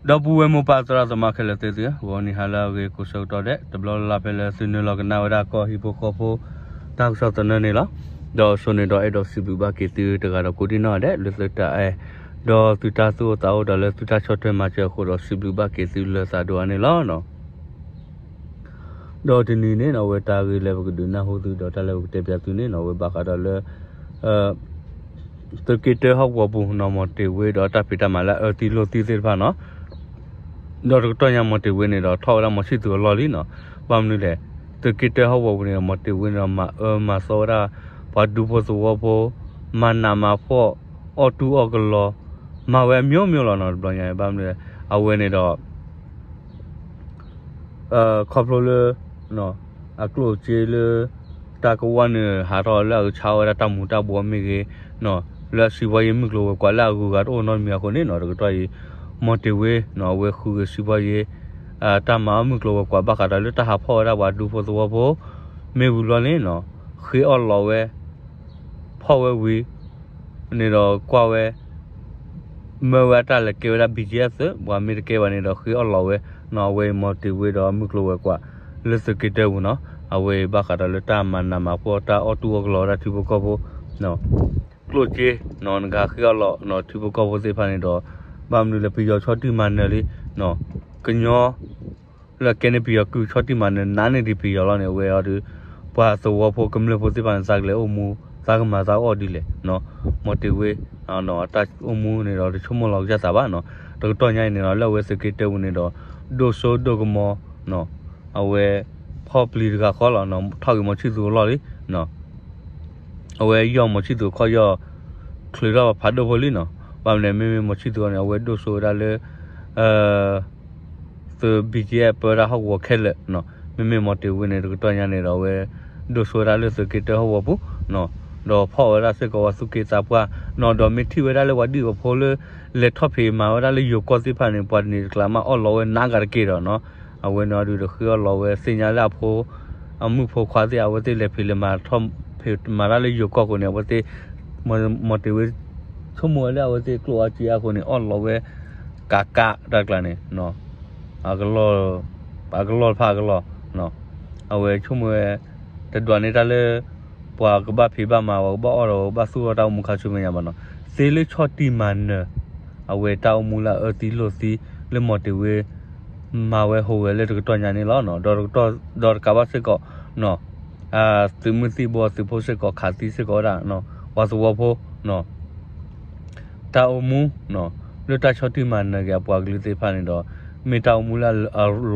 ဒီပုၢ်ဝဲၢ်မိၢ်ပၢ်သရၣ်သမါခဲလၢာ်သ့ၣ်သုဧၢ, ဂီၤနံၤဟါလၢအဂ့ၤကိးဆၢကတီၢ်ဒဲး တဘျီလၢ်လၢ်ဖဲလၢသုနုာ်လီၤကနၣ်ဝဲဒၣ်ကီၢ်ဟံၣ်ဖိဃီဖိ တၢ်ကစီၣ်သနၢၣ်န့ၣ်လီၤ. ဒီးအဆိန့ၣ်ဒီးအဲၣ်ဒိးစံးဘျုးဘၣ်က့ၤသုတဂၤဒီးကိးဒံၣ်နီၣ်ဒဲး လၢသုတၢ်အဲၣ် ဒီးသုတၢ်သူၣ်အိၣ်သးအိၣ်ဒီးလၢသုတၢ်ဆီၣ်ထွဲမၤစၢၤအဃိဒီးစံးဘျုးဘၣ်က့ၤသုလၢသးဒိၣ်အါန့ၣ်လီၤ. ဒီးတနံၤန့ၣ်နီၣ် အဝဲတၢ်ဂ့ၢ်လၢပကဒုးနၢ်ဟူသုဒီးတၢ်လၢပကတဲပၠးသုန့ၣ်နီၣ် အဝဲဘၣ်ဃးဒီးလၢ သုးက့တၢဟီၣ်ကဝီၤပူၤနီၣ် မီၤတ့ၤဝ့ဒီးတၢ်ဖံးတၢ်မၤလၢအအၢသံလိၢ်သံသ့ၣ်တဖၣ်နီၣ် ဒီးတကတီၢ်ညါမီၤတ့ၤဝ့န့ၣ်ဒီးထီၣ်ဝဲဒၣ်မီၤဆံၣ်သူၤအလီၢ်လံနီၣ်. ဘၣ်မနုၤလဲၣ်, သုးက့တၢဟီၣ်ကဝီၤပူၤန့ၣ်ဒီး မီၤတ့ၤဝ့န့ၣ်ဒီးမၤအၢမၤသီဝဲဒၣ် ပှၤဒူဖိသဝီဖိ မၤနးမၤဖှီၣ် အီၣ်တူၢ်အီၣ်ကလီ မၤဝဲအမျိုးမျိုးလီၤနီၣ်. တဘျီညါ ဘၣ်မနုၤလဲၣ် အဝဲန့ၣ်ဒီး ခီဖျိလၢ အကျိၣ်အစ့လၢ တၢ်ကဝီၤန့ၣ်ဟးထီၣ်လၢအကဆါဝဲဒၣ်တၢ်မူၤတၢ်ဘှီးမ့ၢ်ဂ့ၤ လၢအစံးဘီယ့မုၢ်ကျိၤဝဲၤကွာ်လၢအဂုၤအဂၤတအိၣ်နီတမံၤအဃိန့ၣ်နီၣ် တကတီၢ်အံၤ မီၤတ့ၤဝ့နီၣ် အဝဲဃုဂ့ၤစံးဘီယ့ တၢ်မၤအီၣ်မုၢ်ကျိၤဝဲၤကွာ်ဘၣ်ဃးဒီးလၢတၢ်ဟးဖီၣ်ဝဲဒၣ်ပှၤဒူဖိသဝီဖိ မ့ၢ်ဝံၤလီၤန့ၣ်နီၣ် ဃ့အီၣ်လီၤဝဲ ဖီၣ်ဝဲဝံၤ န့ၣ်ဒီးကွၢ်ဝဲ မၢဝဲအတၢ်လဲၤကဲဝဲဒၣ် ဘံၣ်ကၠံအၣ်သုး ပှၤမ့ၢ်တကဲဘၣ်န့ၣ်ဒီးဃ့အီၣ်လီၤဝဲနီၣ်. အဝဲအံၤမီၤတ့ၤဝ့ဒီးမုၢ်ကျိၤဝဲၤကွာ် လၢသုးက့တၢပူၤနီၣ် အဝဲအံၤဘၣ်ဃးဒီးလၢတၢ်မၤနးမၤဖှီၣ်တၢ်အီၣ်တူၢ်အီၣ်ကလီဝဲဒၣ်ထံဖိကီၢ်ဖိ ကျိၣ်စ့နီၣ် နကဃ့အီၣ်လီၤနီၣ် ထံဖိကီၢ်ဖိသ့ၣ်တဖၣ်န့ၣ်ဒီး ဘၣ်မနုၤလဲၣ်ပယီၤဆီၣ်တံၢ်မၤနၢၤလံနီၣ် ကညီ လၢအကဲန့ၣ်ပယီၤကုၢ်ဆီၣ်တံၢ်မၤနၢၤ နးန့ၢ်ဒံးပယီၤလီၤန့ၣ် အဝဲအီၤဒီး ပှၤသဝီဖိကမျၢၢ်ဖိသ့ၣ်တဖၣ်န့ၣ် သးကလဲၤအိၣ်မူ သးကမၤသးအီၣ်ဒ်လဲၣ် မီၤတ့ၤဝ့ တၢ်အိၣ်မူန့ၣ်ဒီးတဆိကမိၣ်လီၤကစၢ်သးဘၣ်နီၣ်. တကတီၢ်ညါအံၤန့ၣ်ဒီး လၢအဝဲသုးက့တၢပူၤန့ၣ်ဒီး ဒိၣ်စိဒိၣ်ကမီၤ အဝဲ ဖီၣ်ပျံၤတဂၤဃီလီၤ ထီၣ်ဂ့ၤမီၤဆံၣ်သူၤအလီၢ်လံ အဝဲယီၢ်မီၤဆံၣ်သူၤခီၣ်ယီၢ် ချုးထီၣ်ဖးဒိၣ်ဖိလံနီၤ. ဘၣ်မနုၤလဲၣ် မ့မ့ၢ်မီၤဆံၣ်သူၤအီၤန့ၣ် အဝဲဒိၣ်စိဝဲဒၣ်လၢ သုး ဘီကၠံအၣ် ပၢဝဲဒၣ်ဟီၣ်ကဝီၤခဲလၢာ်နီၤ. မ့မ့ၢ်မီၤတ့ၤဝ့န့ၣ် တကတီၢ်ညါန့ၣ်ဒီး အဝဲဒိၣ်စိဝဲဒၣ်လၢသုးက့တၢဟီၣ်ကဝီၤပူၤနီၤ. ဒီးဖီၣ်ဝဲဒၣ်စ့ၢ်ကီးပှၤသူၣ်က့သးပှၢ်နီၤ. ဒီးမ့ၢ်ထံၣ်ဝဲဒၣ်လၢပှၤဒ်အဖိလၢ လဲၤထီၣ်ဖံးမၤဝဲဒၣ်လၢယိၤကီၢ်သ့ၣ်တဖၣ်န့ၣ် ပှၤန့ၣ်တကျါမးအီၣ်လီၤဝဲနးဂၤတက့ၢ်ဒီးနီၤ. အဝဲန့ၣ်အီၤဒုးဒီးဃ့အီၣ်လီၤဝဲသ့ၣ်ညါလၢအဖိ အမုၣ်ဖိခွါသ့ၣ် အဝဲသ့ၣ်လဲၤဖံးလဲၤမၤထီၣ်ဖံးမၤတၢ်လၢယိၤကီၢ်အဃိန့ၣ် အဝဲသ့ၣ် မီၤတ့ၤဝ့ ဆိကမိၣ်ဝဲလၢအဝဲသ့ၣ်ကျိၣ်အါစ့အါအဃိန့ၣ် အီၣ်လီၤဝဲ ကးကးတၢ်ကျါန့ၣ် အကလီၢ် အကလီၢ်တဖၣ်အကလီၢ် အဝဲဆိကမိၣ်ဝဲ တဒွးန့ၢ်တၢ်လၢ ပှၤကဘၣ်ဖံးဘၣ်မၤ ပှၤကဘၣ်အီၣ်ဒီး ပှၤကဘၣ်သူၣ်ထီၣ်တၢ်အိၣ်မူခါဆူမဲာ်ညါဘၣ်နီၤ. သ့လၢဆီၣ်တံၢ်မၤနၢၤ အဝဲတၢ်အိၣ်မူလၢအအၢသံလိာ်သံ လၢမီၤတ့ၤဝ့ မၤဝဲဟူးဂဲၤလၢတကတီၢ်ညါန့ၣ်လီၤ. ဒီးတကးဘၣ်စ့ၢ်ကီး သုးမုၢ်သံၣ်ဘိအသုးဖိစ့ၢ်ကီး ခးသံစ့ၢ်ကီးဝဲဒၣ် ပှၤသဝီဖိ တၢ်အိၣ်မူ လၢတၢ်ဆီၣ်တံၢ်မၤနၢၤက့ၤအပှၤကလုာ်သ့ၣ်တဖၣ်န့ၣ်ဒီး မ့ၢ်တၢ်အိၣ်မူလၢအလီ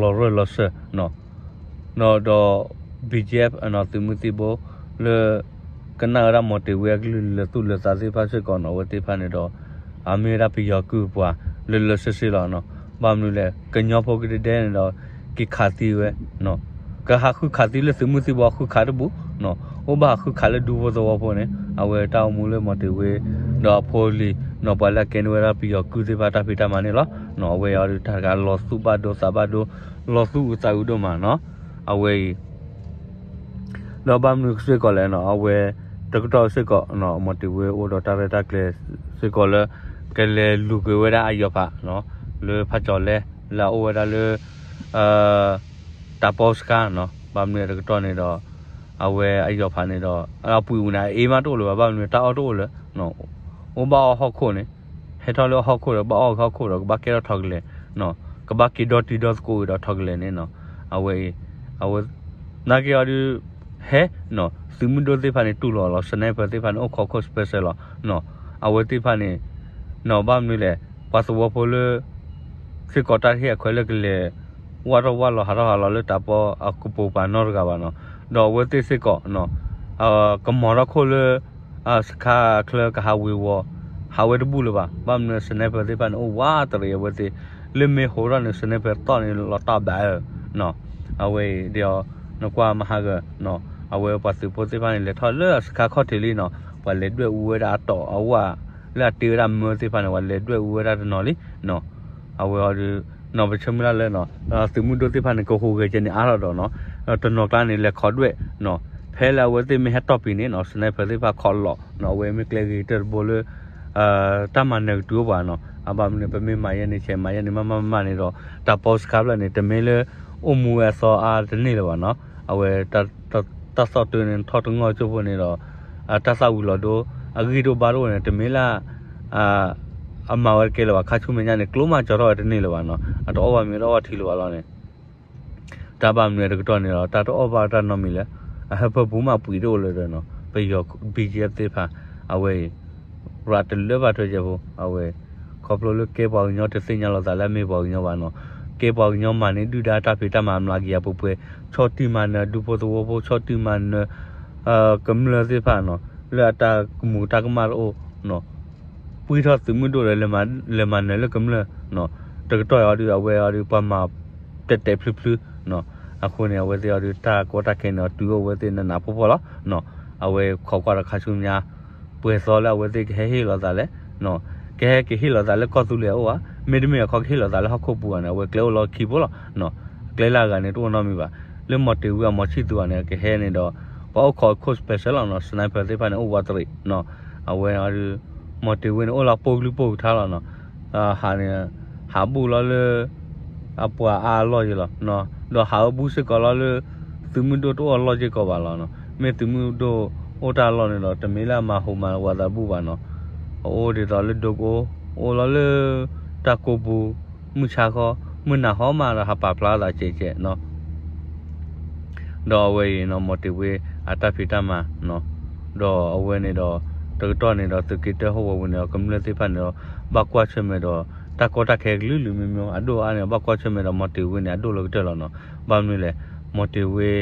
ၤရၢၢ်လီၤစၢၤ ဒီး ဘီကၠံအၣ် သုးမုၢ်သံၣ်ဘိ လၢ ကနၣ်ဝဲဒၣ်မီၤတ့ၤဝ့အကလုၢ်လၢသူၣ်လၢသးသ့ၣ်တဖၣ်စ့ၢ်ကီးနီၤ အဝဲသ့ၣ်တဖၣ်န့ၣ်ဒီး အမ့ၢ်ဝဲဒၣ်ပယီၤကုၢ်ပှၤလၢလၢဆ့ဆ့လီၤ. ဘၣ်မနုၤလဲၣ် ကညီဖိကဒဲဒဲန့ၣ်ဒီး က့ၤခးသံဝဲ ကဟးဃုခးသံလၢသုးမုၢ်သံၣ်ဘိဃုခးတဘူၣ် အိၣ်ဘၣ်ဟးဃုခးလၢဒူဖိသဝီဖိန့ၣ် အဝဲတၢ်အိၣ်မူလၢမီၤတ့ၤဝ့ ဒီးအဖိအလံၤ ပှၤလၢအကဲန့ၢ်ဝဲဒၣ်ပယီၤကုၢ်သ့ၣ်တဖၣ်တၢ်ဖံးတၢ်မၤန့ၣ်လီၤ. အဝဲအီၤဒုးတၢ်တခါလီၤသူၣ်ဘၣ်ဒိသးဘၣ်ဒိ လီၤသူၣ်အုးသးအုးဒိၣ်မးနီၤ အဝဲအံၤ ဒီးဘၣ်မနုၤစ့ၢ်ကီးလဲၣ်နီၤ အဝဲ တကတီၢ်စ့ၢ်ကီး မီၤတ့ၤဝ့အိၣ်ဒီးတၢ်ရဲၣ်တၢ်ကျဲၤစ့ၢ်ကီးလၢ ကလဲၤလူၤက့ၤဝဲဒၣ်အယီၤဖး လၢဖးကၠီၤလဲ လၢအအိၣ်ဝဲဒၣ်လၢ တၢ်ပီစခါနီၤ ဘၣ်မနုၤတကတီၢ်န့ၣ်ဒီး အဝဲအယီၤဖးန့ၣ်ဒီး အပှံၤအူၤန့ၣ် အအ့မးတအိၣ်လၢၤဘၣ် ဘၣ်မနုၤတၢ်အီၣ်တအိၣ်လၢၤ အိၣ်ဘၣ်အီၣ်ဟီၣ်ခိၣ်န့ၣ် ဟဲထီၣ်လၢဟီၣ်ခိၣ်ဒီး ကဘၣ်အီၣ်က့ၤဟီၣ်ခိၣ်ဒီး ကဘၣ်ကဲထီၣ်ထီၣ်ကလဲာ် ကဘၣ်က့ၤဒီတံၤဒီသကိးက့ၤဒီးထီၣ်ကလဲာ်န့ၣ်နီၤ အဝဲအံၤ အဝဲ နာ်က့အီၤဒုး ဟဲ သုးမုၢ်ဒိၣ်သ့ၣ်တဖၣ်န့ၣ် တူၢ်လိာ်လီၤ sniper သ့ၣ်တဖၣ်န့ၣ် အိၣ်ခိးခိၣ် special လီၤ အဝဲသ့ၣ်တဖၣ်န့ၣ် ဘၣ်မနုၤလဲၣ် ပှၤသဝီဖိလၢ စ့ၢ်ကီးတၢ်တဟ့ၣ်အခွဲးလၢကလဲၤ ဝၣ်ထီၣ်ဝၣ်လီၤဟးထီၣ်ဟးလီၤလၢတၢ်ပီ အကပိာ်ပာ်နီတဂၤဘၣ်နီၤ ဒီးအဝဲသ့ၣ်စ့ၢ်ကီး ကမီၤထီၣ်ခိၣ်လၢ စခါချၢကဟးဝ့ၤဝီၤ ဟးဝဲတဘူၣ်လၢၤဘၣ် ဘၣ်မနုၤ sniper သ့ၣ်တဖၣ်န့ၣ် အိၣ်ဝးတရံးအဝဲသ့ၣ် လၢမ့ၢ်ဟိးထီၣ်န့ၣ် sniper သီၣ်န့ၣ်လီၤတၢ်ဘၣ်ဧၢ အဝဲအံၤဒီး နကွၢ်မဟါဂၢၢ် အဝဲပှၤသုးဖိသ့ၣ်တဖၣ်န့ၣ် လဲၤထီၣ်လၢအစခါခီၣ်ထံးလံနီၤ ပှၤလဲၤဒွဲၣ်အူဝဲဒၣ်အတီၢ်အဝၣ် လၢအတ့ဝဲဒၣ်မၢသ့ၣ်တဖၣ်န့ၣ် ပှၤလဲၤဒွဲၣ်အူဝဲဒၣ်တနီၤလံ အဝဲအီၤဒုး နီၢ်ပဆၢမုၢ်လၢ်လၢ သုးမုၢ်ဒိၣ်သ့ၣ်တဖၣ်န့ၣ် ကဟူးဂဲၤကဲန့ၣ်အါထီၣ်ဒီးနီၤ တနီၤကျါန့ၣ် လဲၤခိးဒွဲၣ် ဖဲလၢအဝဲသ့ၣ်မ့ၢ်ဟဲတီၢ်ပံၤန့ၣ်နီၤ sniper သ့ၣ်တဖၣ်ခိးလီၤ အဝဲမ့ၢ်ကျဲဂ့ၤကတၢၢ်တဘိလၢ တၢ်မၤနၢၤကတုၤအိၣ်ပှၤနီၤ အဘၣ်မနုၤ ပမ့ၢ်မၤယဲန့ၣ် ဆဲးမၤယဲန့ၣ် မ့ၢ်မၤမၤမၤန့ၣ်ဒီး တၢ်ပီစခါဖျၢၣ်န့ၣ် တမ့ၢ်လၢ အိၣ်မူဝဲအသီအါတန့ၢ်လၢၤဘၣ်နီၤ. အဝဲ တၢ်သီၣ်တၢ်န့ၣ် ထီၣ်တငီၢ်ကၠိၣ်ဖိန့ၣ်ဒီး တၢ်သၣ်ဝံၤလီၤဒိ အဂံၢ်ဒိၣ်ဘါဒိၣ်န့ၣ် တမ့ၢ်လၢ အမၤဝဲတကဲလၢၤဘၣ်. ခါဆူမဲာ်ညါန့ၣ် ကျိမးကၠီထီၣ်ဝဲတန့ၢ်လၢၤဘၣ်နီၤ. အတအီၣ်ဘၣ်မ့ၤတအီၣ်ဘၣ်ထံလၢၤဘၣ်လီၤန့ၣ် တၢ်ဘၣ်မနုၤတကတီၢ်န့ၣ်ဒီး တၢ်တအီၣ်ဘၣ်တၢ်နီတမံၤလၢ အဟၢဖၢပူၤမးပှံၤတအိၣ်လၢၤဒီးနီၤ ပယီၤ ဘံၣ်ကၠံၣ်အၣ်သ့ၣ်တဖၣ် အဝဲအံၤ ရၤတလၢဘၣ်ထွဲကဲဖိ အဝဲ ခီဖျိလၢကဲပှၤကညီတသ့ၣ်ညါလိာ်သးလၢအမ့ၢ်ပှၤကညီဘၣ်နီၤ. ကဲပှၤကညီမၤန့ၢ်ဒုၣ်ဒါတၢ်ဖံးတၢ်မၤအမျးကယၤပှဲၤပှဲၤ ဆီၣ်တံၢ်မၤနၢၤဒူဖိသဝီဖိ ဆီၣ်တံၢ်မၤနၢၤ ကမျၢၢ်သ့ၣ်တဖၣ်နီၤ လၢအတၢ်ကမူးတၢ်ကမၣ်တအိၣ်နီၤ ပှံထီၣ်သုးမုၢ်ဒိၣ်ဒီး လဲၤမၤနၢၤလၢကမျၢၢ်နီၤ. တကတီၢ်အံၤအီၤဒုး အဝဲအီၤဒုး ပှၤမၤတဲာ်တဲာ်ဖျုးဖျုးနီၤ. အဃိန့ၣ် အဝဲသ့ၣ်အီၤဒုး တၢ်ကီတၢ်ခဲန့ၣ် အီၤတုၤအိၣ်ဝဲသ့ၣ်နးနးဖှီၣ်ဖှီၣ်လီၤနီၤ. အဝဲခိးကွၢ်ဒီးခါဆူညါ ပှဲၤသီလၢအဝဲသ့ၣ်ကဟဲဟ့ၣ်လီၤသးလဲၣ်နီၤ. ကဟဲကဟ့ၣ်လီၤသးလၢကီၢ်သူလ့ၤအအိၣ်ဧါ, မ့တမ့ၢ်အခီကဟ့ၣ်လီၤသးလၢဟီၣ်ခိၣ်ပူၤဧါန့ၣ် အဝဲကျဲအိၣ်လီၤခံဘိလီၤနီၤ. ကျဲလၢအဂၤန့ၣ် တအိၣ်နီတမံၤဘၣ်. လၢမီၤတ့ၤဝ့အမီၤဆံၣ်သူဂၤန့ၣ် ကဟဲန့ၣ်ဒီး ပှၤအိၣ်ခိး code special လီၤနီၤ, sniper သ့ၣ်တဖၣ်န့ၣ် အိၣ်ဝးတရံးနီၤ. အဝဲအီၤဒုး မီၤတ့ၤဝ့န့ၣ် အိၣ်လၢပိာ်ကလုၢ်ပိာ်ကထါလီၤနီၤ. ဟးန့ၣ် ဟးဘူးလီၤလၢ အပှၤအါအလီၢ်ယဲလီၤနီၤ. ဒီးဟးအၢဘူးစ့ၢ်ကီးလီၤလၢ သုးမုၢ်ဒိၣ်တအိၣ်အလီၢ်စ့ၢ်ကီးဘၣ်လီၤနီၤ. မ့ၢ်သုးမုၢ်ဒိၣ်အိၣ်တၢ်လီၢ်န့ၣ်ဒီး တမ့ၢ်လၢအမၤဟူးမၤဝးသးဘူးဘၣ်နီၤ. အအိၣ်ဒ်သိးလၢဒိကအိၣ် အိၣ်လီၤလၢ တၢ်ကိးပူၤ မုၢ်ဆါဃီ မုၢ်နၤဟီမးဒီး ဟးပာ်ဖျါသးကဲးကဲးနီၤ. ဒီးအဝဲအံၤနီၤ မီၤတ့ၤဝ့အတၢ်ဖံးတၢ်မၤနီၤ, ဒီးအဝဲန့ၣ်ဒီး တကတီၢ်န့ၣ်ဒီး သုးက့တၢဟီၣ်ဝီၤပူၤန့ၣ်ဒီး ကမျၢၢ်သ့ၣ်တဖၣ်န့ၣ်ဒီး ဘၣ်ကွၢ်ဆၢၣ်မဲာ်ဒီး တၢ်ကီတၢ်ခဲကလုာ်ကလုာ်မ့ၢ်မ့ၢ် အဒိၣ်အါန့ၣ် ဘၣ်ကွၢ်ဆၢၣ်မဲာ်ဒီး မီၤတ့ၤဝ့န့ၣ် အဒိၣ်လၢကတၢၢ်လီၤနီၤ. ဘၣ်မနုၤလဲၣ် မီၤတ့ၤဝ့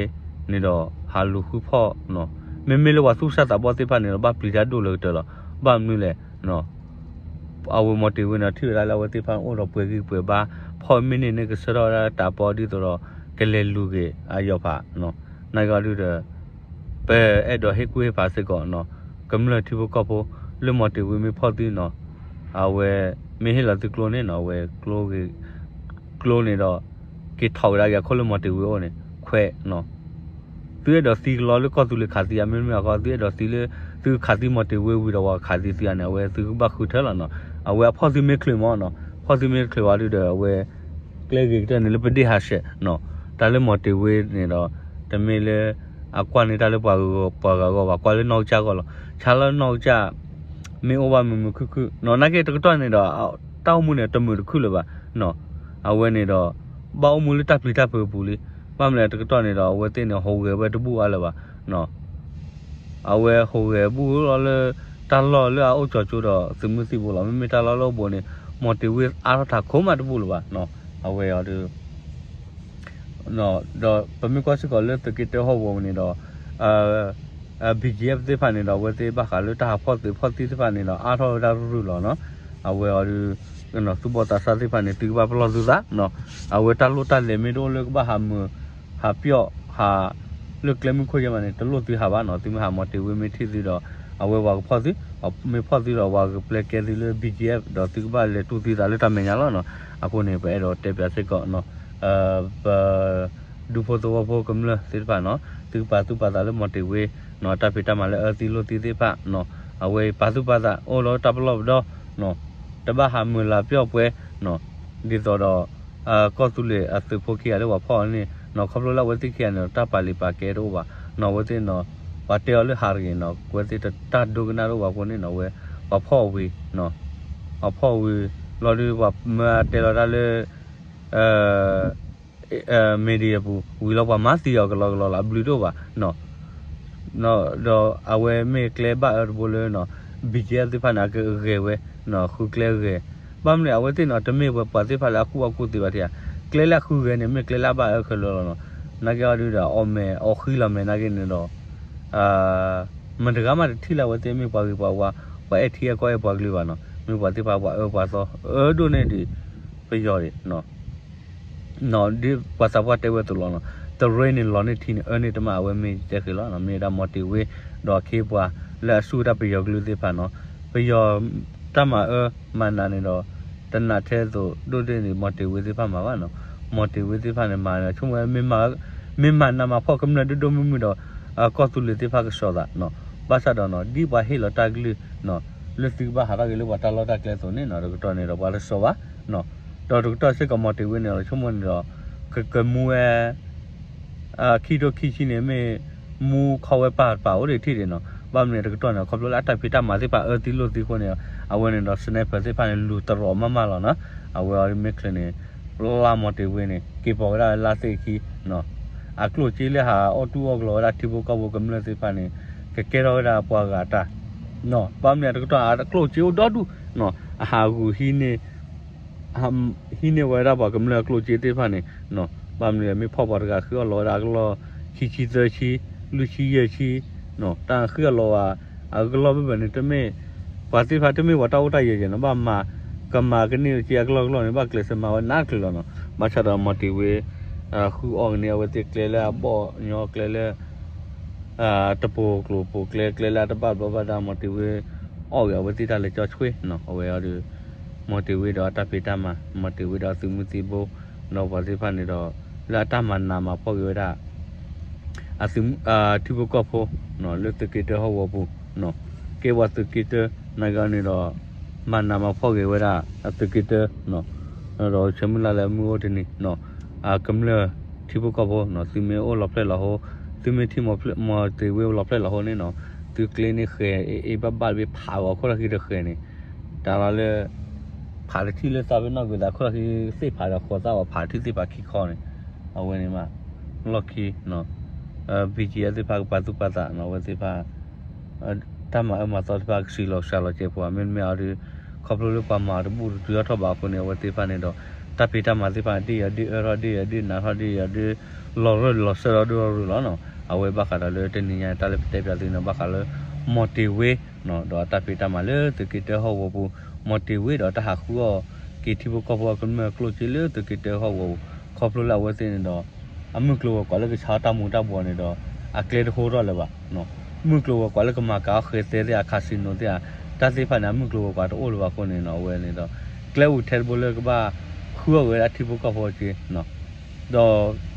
န့ၣ်ဒီး ဟးလူၤဃုဖီၣ်နီၤ, မ့မ့ၢ်လၢပှၤသူၣ်စၢ်သးဘီၣ်သ့ၣ်တဖၣ်န့ၣ်ဒီး ဘၣ်ပျံၤတၢ်ဒိၣ်လၢကတၢၢ်လီၤ. ဘၣ်မနုၤလဲၣ် အဝဲမီၤတ့ၤဝ့န့ၣ် ထံၣ်ဝဲဒၣ်လၢအဝဲသ့ၣ်တဖၣ်အိၣ်ဒီးပှဲၤဂံၢ်ပှဲၤဘါ, ဖီၣ်မ့ၢ်န့ၢ်န့ၣ် ကဆှၢထီၣ်ဝဲဒၣ်တၢ်ပီဒ်သိးဒီး ကလဲၤလူၤက့ၤအယီၤဖးနီၤ. နာ်က့အီၤဒုးဒီး ပအဲၣ်ဒိးဟ့ၣ်ကူၣ်ဟ့ၣ်ဖးစ့ၢ်ကီးနီၤ, ကမျၢၢ်ထံဖိကီၢ်ဖိ လၢမီၤတ့ၤဝ့မ့ၢ်ဖီၣ်သုနီၤ, အဝဲမ့ၢ်ဟ့ၣ်လီၤသုကျိန့ၣ်နီၤ, အဝဲကျိ ကျိန့ၣ်ဒီး က့ၤထီၣ်ဝဲဒၣ်က့ၤအခိၣ်လၢမီၤတ့ၤဝ့အအိၣ်န့ၣ် ခွဲးနီၤ. သုအဲၣ်ဒိးသံကလီလၢကီၢ်သူလ့ၤခးသံဧါ, မ့တမ့ၢ်အဃိ သုအဲၣ်ဒိးသံလၢ သုကခးသံမီၤတ့ၤဝ့ဝံၤဒီး ပှၤကခးသံသုဧါန့ၣ် အဝဲသုကဘၣ်ဃုထၢလီၤနီၤ. အဝဲအဖီၣ်သုမ့ၢ်ချုးမ့ၢ်နီၤ, ဖီၣ်သုမ့ၢ်ချုးဝံၤဒုးဒီး အဝဲ ကျဲဂ့ၤကတၢၢ်န့ၣ်လၢပဒ့ၣ်ဟးဆှဲးနီၤ, တၢ်လၢမီၤတ့ၤဝ့န့ၣ်ဒီး တမ့ၢ်လၢ အကွၢ်န့ၢ်တၢ်လၢပှၤဂၤဂီၢ်ဘၣ်, ကွၢ်လၢနီၢ်ကစၢ်ဂီၢ်လီၤ. ဆါလၢနီၢ်ကစၢ် မ့ၢ်အိၣ်ဘၣ်မုာ်မုာ်ခုၣ်ခုၣ်နီၤ, နာ်က့တကတီၢ်န့ၣ်ဒီး တၢ်အိၣ်မူန့ၣ် တမုာ်တခုၣ်လၢၤဘၣ်နီၤ. အဝဲန့ၣ်ဒီး ဘၣ်အိၣ်မူလၢတၢ်ပျံၤတၢ်ဖုးအပူၤလံ. ဘၣ်မနုၤလဲၣ်တကတီၢ်န့ၣ်ဒီး အဝဲသ့ၣ်န့ၣ် ဟူးဂဲၤဝဲတဘူၣ်အါလၢၤဘၣ်နီၤ. အဝဲဟူးဂဲၤဘူၣ်လီၤလၢ တၢ်လီၢ်လၢအအိၣ်ကၠီၤကၠိဒီး သုးမုၢ်သံၣ်ဘိလီၤ. မ့မ့ၢ်တၢ်လီၢ်လၢအအိၣ်ဘူးန့ၣ် မီၤတ့ၤဝ့အါထီၣ်ထးခိၣ်မးတဘူၣ်လၢၤဘၣ်နီၤ. အဝဲအီၤဒုး ဒီးပမ့ၢ်ကွၢ်စ့ၢ်ကီးလၢသုးက့တၢဟီၣ်ကဝီၤပူၤန့ၣ်ဒီး BGF သ့ၣ်တဖၣ်န့ၣ်ဒီး အဝဲသ့ၣ်ဘၣ်ဃးလၢတၢ်ဟးဖီၣ်သုးဖီၣ်သံသ့ၣ်တဖၣ်န့ၣ်ဒီး အါထီၣ်ဝဲဒၣ်ရုၢ်ရုၢ်လီၤနီၤ. အဝဲအီၤဒုး သူၣ်ဘီၣ်သးစၢ်သ့ၣ်တဖၣ်န့ၣ် သုကဘၣ်ပလီၢ်သုသးနီၤ. အဝဲတၢ်လိၣ်တၢ်လဲၤမ့ၢ်တအိၣ်လၢကဘၣ်ဟးမုာ် ဟးပျီၣ် ဟး လၢကျဲမုၢ်ခိၣ်ယဲၢ်မးန့ၣ် တလိၣ်သုဟးဘၣ်နီၤ. သုမ့ၢ်ဟးမီၤတ့ၤဝ့မ့ၢ်ထံၣ်သုဒီး အဝဲပှၤကဖီၣ်သု, မ့ၢ်ဖီၣ်သုဒီးပှၤကပျဲကဲသုလၢ BGF ဒီးသုကဘၣ်လဲၤတူၢ်သံသးလၢတၢ်မဲာ်ညါလီၤနီၤ. အဃိန့ၣ် ပအဲၣ်ဒိးတဲပၠးစ့ၢ်ကီးနီၤ ပ ဒူဖိသဝီဖိကမျၢၢ်သ့ၣ်တဖၣ်နီၤ, သုကပာ်သူၣ်ပာ်သးလၢမီၤတ့ၤဝ့နီၤ, တၢ်ဖံးတၢ်မၤလၢအၢသံလိၣ်သံသ့ၣ်တဖၣ်နီၤ, အဝဲပာ်သူၣ်ပာ်သးအိၣ်လီၤတၢ်ပလီၢ်ပဒီနီၤ, တဘၣ်ဟးမုာ်လၤပျီၣ်ပှဲၤနီၤ, ဒ်သိးဒီး ကီၢ်သူလ့ၤအသုးဖိခံဂၤလၢပှၤဖီၣ်အီၤန့ၣ်နီၤ, ခီဖျိလၢအဝဲသ့ၣ်ခံဂၤန့ၣ်ဒီး တၢ်ပာ်လံာ်ပာ်ကဲတအိၣ်ဘၣ်နီၤ, အဝဲသ့ၣ်နီၤ, ပှၤတဲအီၤလၢဟးတဂ့ၤနီၤ, အဝဲသ့ၣ်တၢ်ဒိကနၣ်တအိၣ်ဘၣ်အဃိန့ၣ်နီၤ, အဝဲ ပှၤဖီၣ်ဝံၤနီၤ, ပှၤဖီၣ်ဝံၤလီၤဒုး ပှၤမၢအတဲလီၤတၢ်လၢ media ပူၤ ဝံၤလီၤပှၤမၤသံအီၤကလီကလီလီၤ အဘျုးတအိၣ်ဘၣ်နီၤ, ဒီးအဝဲမ့ၢ်ကျဲဘၣ်အၢတဘိလၢနီၤ, BGF သ့ၣ်တဖၣ်န့ၣ် အကဂဲၤဝဲနီၤ, ဃုကျဲဂဲၤ, ဘၣ်မနုၤလဲၣ် အဝဲသ့ၣ်နီၤ တမ့ၢ်ပှၤသ့ၣ်တဖၣ်လၢအကူၣ်ဘၣ်ကူၣ်သ့ဘၣ်ထဲဧါ, ကျဲလၢအဃုဂဲၤန့ၣ် မ့ၢ်ကျဲလၢအဘၣ်အၢခဲလၢာ်လီၤနီၤ, နာ်က့အီၤဒုးဒီး အီၣ်မဲာ်အီၣ်ဃံလီၤမဲာ်နာ်က့န့ၣ်ဒီး မတၤဂၤမးတထံၣ်လၢအဝဲသ့ၣ်မ့ၢ်ပှၤဂ့ၤပှၤဝါ, ပှၤအဲၣ်ထံအဲၣ်ကီၢ်အဲၣ်ပှၤကလုာ်ဘၣ်နီၤ, မ့ၢ်ပှၤသ့ၣ်တဖၣ်ပှၤအၢပှၤသီ အၢဒိၣ်န့ၢ်ဒံး ပယီၤဒံးနီၤ ဒ်ပှၤသးပှၢ်တဲဝဲအသိးလီၤနီၤ, တရ့န့ၣ်လီၤန့ၢ်ထံန့ၣ် အၢန့ၢ်တမၣ် အဝဲမ့ၢ်တဲဃ့လီၤနီၤ, မ့ၢ်ဝဲဒၣ်မီၤတ့ၤဝ့ ဒီးအခ့အပှၤလၢအစူၢ်တၢ်ပယီၤကလုာ်သ့ၣ်တဖၣ်နီၤ, ပယီၤတၢ်မၤအၢမၤနးန့ၣ်ဒီး တနာ်ထဲသိးဒိၣ်ဒိၣ်န့ၣ် မီၤတ့ၤဝ့သ့ၣ်တဖၣ်မၤဘၣ်နီၤ, မီၤတ့ၤဝ့သ့ၣ်တဖၣ်န့ၣ် မၤန့ၣ် ဆိကမိၣ်ဝဲ မ့ၢ်မၤနးမၤဖှီၣ်ကမျၢၢ်ဒိၣ်ဒိၣ်မုၢ်မုၢ်ဒီး ကီၢ်သူလ့ၤသ့ၣ်တဖၣ်ကစီၤသးနီၤ, ဘၣ်ဆၣ်ဒီးနီၤ ဒ်ပှၤဟ့ၣ်လီၤတၢ်ကလုၢ်နီၤ လၢသုကဘၣ်ဟးထီၣ်က့ၤလၢပှၤတၢ်လီၢ်တၢ်ကျဲအသိးန့ၣ်နီၤ, တကတီၢ်န့ၣ်ဒီးပှၤတစိၤဘၣ်, ဒီးတကတီၢ်စ့ၢ်ကီး မီၤတ့ၤဝ့န့ၣ်ဒီး ဆိကမိၣ်န့ၣ်ဒီး ကကမူဝဲ ခံထိခံဆံန့ၣ် မ့ၢ်မူခီဝဲပၢ်တပၤအိၣ်ဒံးထံၣ်ဒံးနီၤ, ဘၣ်မနုၤတကတီၢ်န့ၣ် ခီဖျိလၢအတၢ်ဖံးတၢ်မၤသ့ၣ်တဖၣ်အၢသံလိာ်သံအဃိန့ၣ်, အဝဲန့ၣ်ဒီး sniper သ့ၣ်တဖၣ်န့ၣ် လူၤတရီးမးမးလီၤနီၤ, အဝဲအီၤဒ်မ့ၢ်ချုးန့ၣ် လါမီၤတ့ၤဝ့န့ၣ် က့ၤပိာ်ဝဲဒၣ်လါသ့ၣ်ခံ အကျိၣ်စ့လၢဟးအီၣ်တူၢ်အီၣ်ကလီဝဲဒၣ်ထံဖိကီၢ်ဖိကမျၢၢ်သ့ၣ်တဖၣ်န့ၣ် ကကဲထီၣ်ဝဲဒၣ်ပှၤဂၤတၢ်, ဘၣ်မနုၤတကတီၢ်အကျိၣ်စ့အိၣ်ဒီဒူၣ်, အဟးဂူာ်ဟံးန့ၢ် ဟံးန့ၢ်ဝဲဒၣ်ပှၤကမျၢၢ်အကျိၣ်စ့သ့ၣ်တဖၣ်န့ၣ်, ဘၣ်မနုၤမ့ၢ်ဖီၣ်ပှၤတဂၤဃုအီၣ်လီၤဝဲဒၣ်အကလီၢ် ခံဆံသၢဆံ လွံၢ်ဆံယဲၢ်ဆံ, တၢ်ဃုအီၣ်လီၤဝဲ အကလီၢ်ဘၣ်ဘၣ်န့ၣ် တမ့ၢ် ပှၤသ့ၣ်တဖၣ်တမ့ၢ်ပှၤတၢ်အိၣ်တၢ်ယၢၤယဲၤနီၤ, ဘၣ်မၤ ကမၤကန့ၢ်က့ၤအကလီၢ်ကလီၢ်န့ၣ် ဘၣ်ကျဲးစၢးမၤဝဲနးတချုးလီၤနီၤ, ဘၣ်ဆၣ်ဒီးမီၤတ့ၤဝ့ ဃုအီၣ်ကန့ၢ်အဝဲသ့ၣ်ကျဲလၢအဘီၣ်ညီကျဲလၢ တပိာ်ကျိၤပိာ်ကျဲ ကျဲလၢအတဘၣ်ဘျီဘၣ်ဒါ မီၤတ့ၤဝ့ အီၣ်ဂ့ၤအဝဲသ့ၣ်တၢ်လဲၤကၠီဆွ့နီၤ, အဝဲအီၤဒီး မီၤတ့ၤဝ့ဒီးအတၢ်ဖံးတၢ်မၤ မီၤတ့ၤဝ့ဒီးအသုးမုၢ်သံၣ်ဘိ ဒီးပှၤသ့ၣ်တဖၣ်န့ၣ်ဒီး လၢအတၢ်မၤနးမၤဖှီၣ်က့ၤဝဲဒၣ် အသုး ထံဖိကီၢ်ဖိ လၢသုးက့တၢဟီၣ်ကဝီၤပူၤ ကဲပှၤသုးက့တၢ နာ်က့န့ၣ်ဒီး မၤနးမၤဖှီၣ်က့ၤဝဲဒၣ် အသုးက့တၢ ဒီးဆၢမုၢ်လၢ်လၢမုၢ်အိၣ်တနံၤ ကမျၢၢ်ထံဖိကီၢ်ဖိ သုမ့ၢ်အိၣ်လီၤဖျဲၣ်လီၤဟိ သုမ့ၢ်ထံၣ်မီၤတ့ၤဝ့လီၤဖျဲၣ်လီၤဟိန့ၣ်နီၤ သုကျ့န့ၢ်ဃဲၤအ့ၣ်ဘၣ်ဘၣ်တဘ့ၣ် ဖးဂီၤခိၣ်ထီၣ်ခံဒီးဃဲၤန့ၣ် တၢ်လီၤလၢ ဖးတထံၣ်လၢသးပ့ၤနီၣ်ကွံာ်သးခိၣ်ထီၣ်ခံသ့ၣ်ဖးဒီးဃီၤသးအီၤဖးတထံၣ်သ့ၣ်ဖးခံခီန့ၣ် အဝဲန့ၣ်မး လီၢ်ခံ ဘံၣ်ကံအသ့ၣ်တဖၣ်ကပာ်သူၣ်ပာ်သးနီၤ အဝဲသ့ၣ်တဖၣ် တၢ်မၤအၢမၤသီသ့ၣ်တဖၣ်ကစံးလီၤစှၤလီၤကဲးဖိ မ့တမ့ၢ်အီၤဒီး ခီဖျိလၢပှၤမၤတဘူၣ်တတုၤထီၣ်ထီၣ်ဘၣ်အဃိန့ၣ် အဝဲသ့ၣ်တဖၣ်န့ၣ်ဒီး တၢ်ဖံးတၢ်မၤသ့ၣ်တဖၣ်န့ၣ် ဒ်ယၤဒ်အၢထီၣ်ဒ်ယၤဒ်နးထီၣ်ဒ်ယၤဒ် လီၤရၢၢ်လီၤစၢၢ်ထီၣ်ဒ်အီၤရူၤလီၤနီၤ အဝဲဘၣ်ဃးဒီးလၢတနံၤညါတၢ်လၢပတဲပၠးသုန့ၣ် ဘၣ်ဃးလၢ မီၤတ့ၤဝ့ ဒီးအတၢ်ဖံးတၢ်မၤလၢသုးက့တၢဟီၣ်ကဝီၤပူၤ မီၤတ့ၤဝ့ဒီးတၢ်ဟးဃုအီၣ်က့ၤထံဖိကီၢ်ဖိအကမျၢၢ်ကျိၣ်စ့လၢသုးက့တၢဟီၣ်ကဝီၤပူၤ ခီဖျိလၢအဝဲသ့ၣ်န့ၣ်ဒီး အမုၢ်ကျိၤဝဲၤကွာ်လၢကဆါတၢ်မူၤတၢ်ဘှီးန့ၣ်ဒီး အကျဲတဟိထီၣ်လၢၤဘၣ် မုၢ်ကျိၤဝဲၤကွာ်လၢကမၤကၤအီၣ်ဃဲသဲသ့ၣ် အcasinoသ့ၣ်ဧါ တၢ်သ့ၣ်တဖၣ်န့ၣ် အမုၢ်ကျိၤဝဲၤကွာ်တအိၣ်လၢၤဘၣ်အဃိန့ၣ်နီၤ အဝဲန့ၣ်ဒီး ကျဲအိၣ်ထဲတဘိလၢကဘၣ်ဃုအီၣ်က့ၤဝဲဒၣ်ထံဖိကီၢ်ဖိက့ၤနီၤ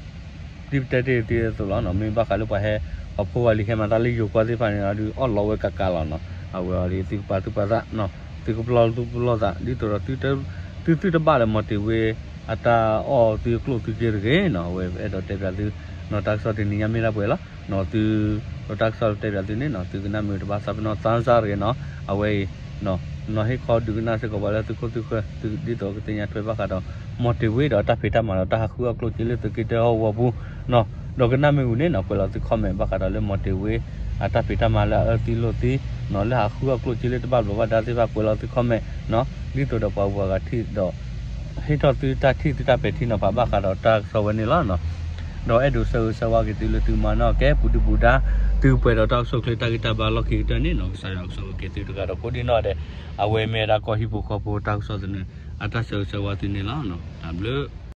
ဒီး ဒ်ပတဲတ့ၢ်သုအသိးလီၤနီၤ မ့ၢ်ဘၣ်ဃးလၢပှၤဟဲ ပှၤဖိဝဲလံၤဟဲမၤတၢ်လၢယိၤကီၢ်သ့ၣ်တဖၣ်န့ၣ်ဒီး အီၣ်လီၤဝဲကးကးလီၤနီၤ အဝဲအီၤဒီးသုကပာ်သူၣ်ပာ်သးနီၤ သုကပလီၢ်သူၣ်ပလီၢ်သး ဒ်သိးဒီး သုသုတဘၣ်ဒီးမီၤတ့ၤဝ့ အတၢ်အီၣ်သုကျိၣ်သုစ့တဂ့ၤနီၤ အဝဲအဲၣ်ဒိးတဲပၠးသု နီၤတၢ်ကစီၣ်တနံၤညါမ့ၢ်ဒၣ်ပှဲၤလီၤနီၤ သု ဒီးတၢ်ကစီၣ်တဲပၠးသုန့ၣ်နီၤ သုကနၣ်မ့ၢ်တဘၣ်သးပ့ၤနီၣ်သးစၢ်တဂ့ၤနီၤ အဝဲအံၤ နီၤဟ့ၣ်ခီဒုးကနၣ်စ့ၢ်ကီးပှၤလၢသုခိၣ်သုဃၢၤ သုဒ်သိးကသ့ၣ်ညါထွဲဘၣ်ဃးဒီး မီၤတ့ၤဝ့ဒီးတၢ်ဖံးတၢ်မၤဒီးတၢ်ဟးဃုအီၣ်ကျိၣ်စ့လၢသုးက့တၢဟီၣ်ကဝီၤပူၤနီၤ ဒီးကနၣ်မ့ၢ်ဝံၤန့ၣ်နီၤ ကွဲးလီၤသု comment ဘၣ်ဃးဒီးလၢမီၤတ့ၤဝ့ အတၢ်ဖံးတၢ်မၤလၢအအၢသံလိာ်သံနီၤ လၢဟးဃုအီၣ်ကျိၣ်စ့လၢတဘၣ်ဘျီးဘၣ်ဒါသ့ၣ်တဖၣ် ကွဲးလီၤသု comment နီၤ ဒ်သိးဒီးပှၤဂုၤပှၤဂၤထံၣ်ဒီး ဟ့ၣ်ထီၣ်သုတၢ်ထံၣ်သုတၢ်ပဲာ်ထံနီၤဖးဘၣ်ဃးဒီးတၢ်ကစီၣ်ဝဲန့ၣ်လီၤနီၤ ဒီးအဲၣ်ဒိးဆၢဂ့ၤဆၢဝါက့ၤသုလၢသုမၤနီၣ်ကဲ ပူၤဒုၣ်ပူၤဒါ သုကပှဲၤဒီးတၢ်အိၣ်ဆူၣ်အိၣ်ချ့တၢ်ဂံၢ်တၢ်ဘါလီၢ်ခံကတၢၢ်န့ၣ်နီၤ ကစၢ်ယွၤကဆိၣ်ဂ့ၤက့ၤသုတဂၤဒီးကိးဒံနီၢ်ဒဲး အဝဲမ့ၢ်ဝဲဒၣ်ကီၢ်ဟံၣ်ဖိဃီဖိတၢ်ကစီၣ်သနၢၣ် အတၢ်ဆၢဂ့ၤဆၢဝါသုန့ၣ်လီၤ. တၢ်ဘျုး